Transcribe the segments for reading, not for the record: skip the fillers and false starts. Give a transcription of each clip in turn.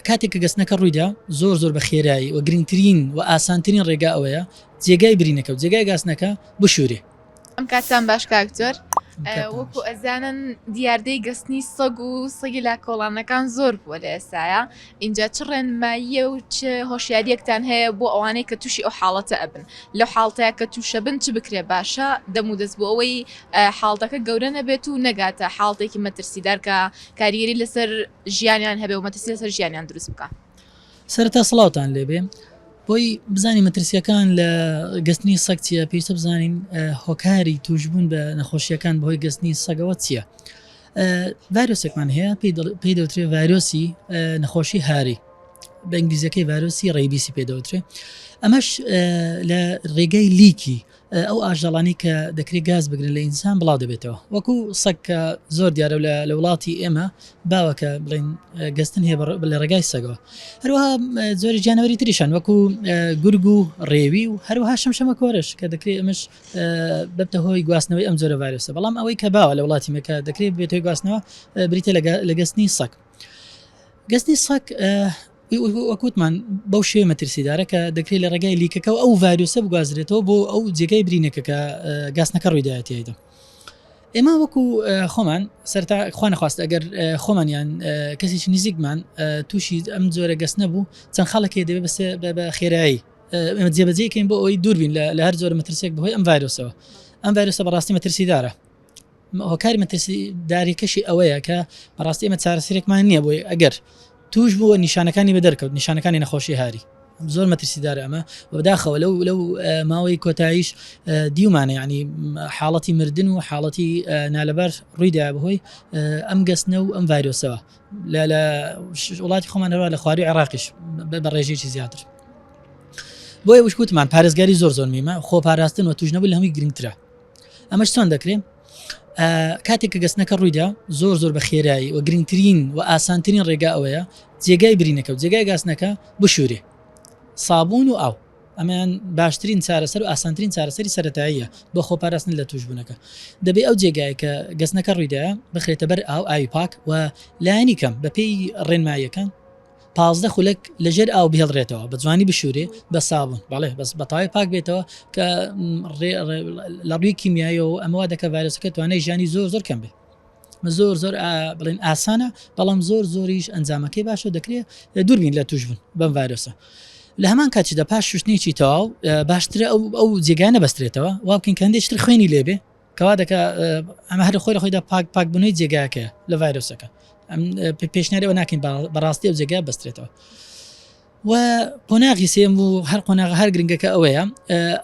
کاتێک کە گەستنەکە ڕوویدا زۆر زۆر بە خێرایی و گرنگترین و ئاسانترین ڕێگا ئەوەیە جێگای برینەکە و جێگای گاسنەکە بشورێ. ئەم کاتتان باش کاک دکتۆر وەکو ئەزانن دیاردەی گەستنی سەگ و سەگی لا کۆڵانەکان زۆر بووە لە ئێستایا ئینجا چ ڕێنماییە و چ هۆشیاریەکتان هەیە بۆ ئەوانەی کە تووشی ئەو حاڵەتە ئەبن لەو حاڵتەیە کە تووشە بن چ بکرێ باشە دەم و دەست بۆ ئەوەی حاڵتەکە گەورە نەبێت و نەگاتە حاڵتێکی مەترسیدار کە کاریگەری لەسەر ژیانیان هەبێ و مەترسی لەسەر ژیانیان دروست بکە. سەرەتا سڵاوتان لێبێ بۆی بزانین مەترسیەکان لە گەستنی سەگ چییە پێویستە بزانین هۆکاری توشبوون بە نەخۆشیەکان بەهۆی گەستنی سەگەوە چییە ڤایرۆسێکمان هەیە پێی دەوترێ ڤایرۆسی نەخۆشی هاری بە ئینگلیزیەکەی ڤایرۆسی rabies ی پێ دەوترێ ئەمەش لە ڕێگەی لیکی ئەو ئاژەڵانەی کە دەکرێت گاز بگرن لە ئینسان بڵاو دەبێتەوە وەکو سەگ کە زۆر دیارە لە وڵاتی ئێمە باوە کە بڵێن گەستن هەیە لە ڕێگای سەگەوە هەروەها زۆری گیانەوەری تریشان وەکو گورگ و ڕێوی و هەروەها شەمشەمە کۆرش کە دەکرێت ئەمەش ببتە هۆی گواستنەوەی ئەم جۆرە ڤایرۆسە بەڵام ئەوەی کە باوە لە وڵاتی مەکە دەکرێت بێتەوەی گواستنەوە بریتە لە گەستنی سەگ گەستنی سەگ وەک وتمان بەو شێوەیە مەترسیدارە کە دەکرێت لە ڕێگای لیکەکە و ئەو ڤایرۆسە بگوازرێتەوە بۆ ئەو جێگای برینەکە کە گاسنەکە ڕوویدایە تیایدا. ئێمە وەکو خۆمان سەرتا خوا نەخواست ئەگەر خۆمان یان کەسێکی نزیکمان تووشی ئەم جۆرە گەس نەبوو چەند خاڵێک هەیە دەبێت بە خێرایی ئێمە جێبەجێکەین بۆ ئەوەی دووربین لە هەر جۆرە مەترسیەک بەهۆی ئەم ڤایرۆسەوە ئەم ڤایرۆسە بەڕاستی مەترسیدارە هۆکاری مەترسیداریەکەشی ئەوەیە کە بەڕاستی ئێمە چارەسەرێکمان نییە بۆی ئەگەر توش بووە نیشانەکانی بە دەرکەوت نیشانەکانی نەخۆشی هاری زۆر مەترسیدارە ئەمە بەداخەوە لەو لەو ماوەی کۆتاییش دیومانە ینی حاڵەتی مردن و حاڵەتی نالەبار ڕوویدا بەهۆی ئەم گەستنە و ئەم ڤایرۆسەوە لە لە وڵاتی خۆمان هەروە لە خواری عێراقیش بە ڕێژەیەکی زیاتر بۆیە وشکوتمان پارێزگاری زۆر زۆر میمە خۆ پاراستن و توش نەبوو لە هەمووی گرنگترە ئەمەش چۆن دەکرێت کاتێک کە گەستنەکە ڕوویدا زۆر زۆر بە خێرایی و گرنگترین و ئاسانترین ڕێگا ئەوەیە جێگای برینەکە و جێگای گاسنەکە بشورێ سابوون و ئاو ئەمەیان باشترین چارەسەر و ئاسانترین چارەسەری سەتاییە بۆ خۆپاراستن لە توشبوونەکە دەبێ ئەو جێگای کە گەستنەکە ڕوویدا بخرێتە بەر ئاو ئاوی پاک و لایەنی کەم بەپێی ڕێنماییەکان 15 خولەک لە ژێر ئاو بهێڵرێتەوە بە جوانی بشورێ بە سابوون بەڵێ بەس بە تەواوی پاک بێتەوە کە لە ڕووی کیمیاییەوە ئەمەوا دەکە ڤایرۆسەکە توانای ژیانی زۆر زۆر کەم بێ زۆر زۆر بڵێن ئاسانە بەڵام زۆر زۆریش ئەنجامەکەی باشە دەکرێت دووربین لە توش بوون بەم ڤایرۆسە لە هەمان کاتیدا پاش شوشتنێکی تەواو باشترە ئەو ئەو جێگا نەبەسترێتەوە وا بکەین کە هەندێک تر خوێنی لێبێ کەوا دەکا ئەمە هەر خۆی لە خۆیدا پاک پاکبوونەوەی جێگاکەیە لە ڤایرۆسەکە ئەم پێشنیاری ئەوە ناکەین بەڕاستی ئەو جێگا بەسترێتەوە و قۆناغی سێم و هەر قۆناغ هەر گرنگەکە ئەوەیە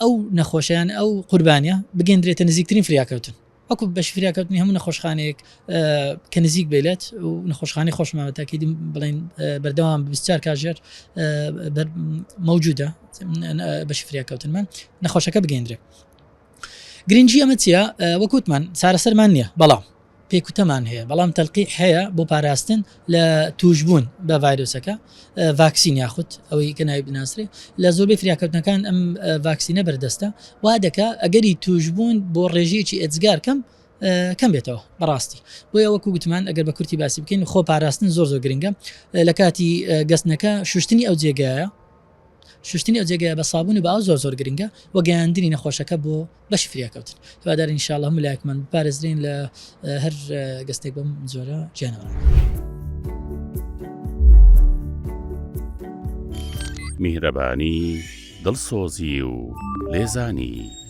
ئەو نەخۆشیان ئەو قوربانیە بگەندرێتە نزیکترین فریاکەوتن وەکو بەش فریاکەوتنی هەموو نەخۆشخانەیەک کە نزیک بێلێت و نەخۆشخانەی خۆشماوە تاکیدی بڵین بەردەوام 24 کاژێر مەوجودە بەش فریاکەوتنمان نەخۆشەکە بگەندرێت گرنگی ئەمە چییە وەکوتمان چارەسەرمان نییە بەڵام پێکوتەمان هەیە بەڵام تەلقیح هەیە بۆ پاراستن لە توشبوون بە ڤایرۆسەکە ڤاکسین یاخود ئەوەی کە ناوی بناسرێ لە زۆربەی فریاکەوتنەکان ئەم ڤاکسینە بەردەستە وا دەکا ئەگەری توشبوون بۆ ڕێژەیەکی ئێجگار کەم کەم بێتەوە بەڕاستی بۆیە وەکو گوتمان ئەگەر بە کورتی باسی بکەین خۆ پاراستن زۆر زۆر گرنگە لە کاتی گەستنەکە شوشتنی ئەو جێگایە شوشتنی ئەو جێگایە بە سابوون و بە ئاو زۆر زۆر گرنگە و گەیاندنی نەخۆشەکە بۆ بەشی فریاکەوتن هیوادارین ان شاء اللە هەموو لایەکمان بپارێزرێین لە هەر گەستێک بەم جۆرە گیانەوەرانە. میهرەبانی، دڵسۆزی و لێزانی.